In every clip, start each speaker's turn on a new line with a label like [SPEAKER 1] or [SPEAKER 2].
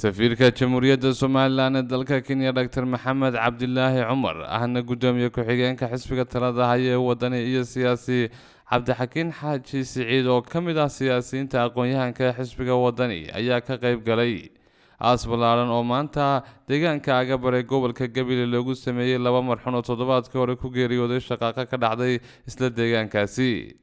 [SPEAKER 1] Safiirka Jamhuuriyadda Somaliland ee dalka Kenya, Doctor Maxamed Cabdilaahi Cumar, ahna guddoomiye ku-xigeenka xisbiga talada haya ee Wadani, iyo siyaasi Cabdixakiin Xaaji Siciid oo ka mid ah siyaasiyiinta aqoon-yahanka ee xisbiga Wadani ayaa ka qayb galay aas ballaaran oo maanta deegaanka Agabar ee gobolka Gabiley loogu sameeyey laba marxuun oo toddobaadkii hore ku geeriyooday shaqaaqo ka dhacday isla deegaankaasi.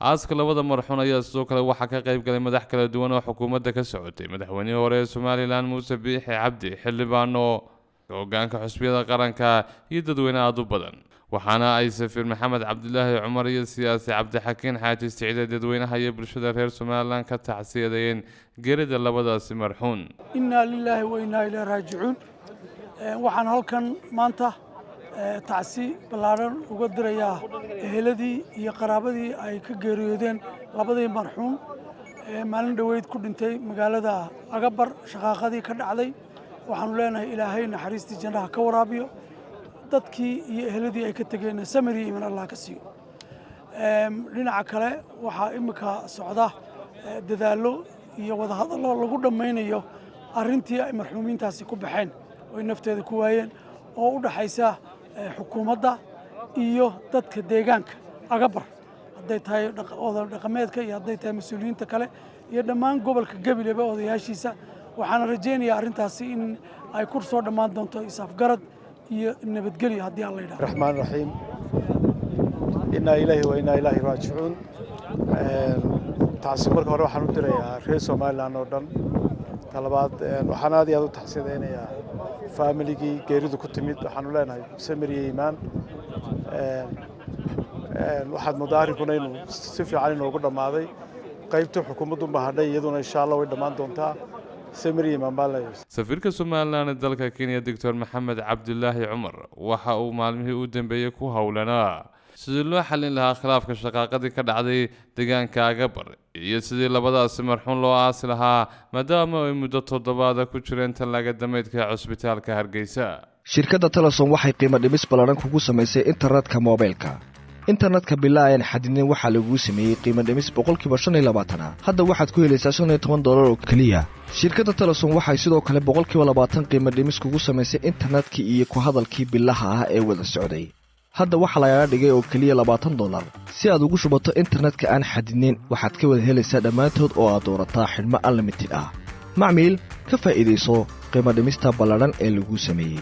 [SPEAKER 1] Aaska labada marxuun ayaa sidoo kale waxaa ka qayb galay madax kala duwan oo xukuumadda ka socotay, madaxweynihii hore ee Somaliland Muuse Biixi Cabdi, xildhibaano, hogaanka xusbiyada qaranka iyo dadweyne aada u badan. Waxaana ay safiir Maxamed Cabdilaahi Cumar iyo siyaasi Cabdixakiin Xaaji Siciid ay dadweynaha iyo bulshada reer Somaliland ka tacsiyadayeen geerida labadaasi marxuun.
[SPEAKER 2] Innaa lilaahi wa innaa ilayhi raajicuun. Waxaan halkan maanta tacsi ballaaran uga dirayaa eheladii iyo qaraabadii ay ka geeriyoodeen labadii marxuun ee maalin dhoweyd ku dhintay magaalada Agabar shaqaaqadii ka dhacday. Waxaanu leenahay, Ilaahay naxariistii jannaha ka waraabiyo, dadkii iyo eheladii ay ka tegeenna samir iyo iimaan Allah ka siiyo. Dhinaca kale, waxaa imika socda dadaallo iyo wadahadallo lagu dhammaynayo arrintii ay marxuumiintaasi ku baxeen oo ay nafteeda ku waayeen, oo u dhaxaysa xukuumadda iyo dadka deegaanka Agabar, hadday tahay oday dhaqameedka iyo hadday tahay mas-uuliyiinta kale iyo dhammaan gobolka Gabileba odayaashiisa. Waxaana rajaynayaa arrintaasi in ay ku soo dhammaan doonto is-afgarad iyo nabadgelyo, haddii Alla yidhahdo.
[SPEAKER 3] Raxmaan raxiim. Innaa ilaahi wa innaa ilaahi raajicuun. Tacsi marka hore waxaan u dirayaa reer Somaliland oo dhan. Talabaad, waxaan aad iyo aad u tacsiyadaynayaa faamiligii geeridu ku timid. Waxaanu leenahay samir iyo iimaan. Waxaad moodaa arrinkuna inuu si fiican inoogu dhammaaday. Qaybta xukuumaddu hadhay, iyaduna insha Allah way dhammaan doontaa. Samir iyo iimaan baan leeyahay.
[SPEAKER 1] Safiirka Somaliland ee dalka Kenya, Doctor Maxamed Cabdilaahi Cumar, waxa uu maalmihii u dambeeyey ku howlanaa sidii loo xallin lahaa khilaafka shaqaaqadii ka dhacday deegaanka Agabar iyo sidii labadaasi marxuun loo aasi lahaa, maadaama ay muddo toddobaada ku jireen tallaagada meydka ee cusbitaalka Hargeysa.
[SPEAKER 4] Shirkadda Telesom waxay qiimo dhimis ballaadhan kugu samaysay internetka moobaylka. Internetka bilaa aan xadidnin waxaa laguu sameeyey qiimo dhimis 25% ah. Hadda waxaad ku helaysaa $15 oo keliya. Shirkadda Telesom waxay sidoo kale 20% qiimo dhimis kugu samaysay internetkii iyo ku hadalkii bilaha ah ee wada socday. Hadda waxaa lagaga dhigay oo keliya $20. Si aad ugu shubato internetka aan xadidnayn, waxaad ka wada helaysaa dhammaantood oo aad doorataa xidhmo unlimited ah. Macmiil, ka faa'iidayso qiimo dhimista ballaadhan ee laguu sameeyey.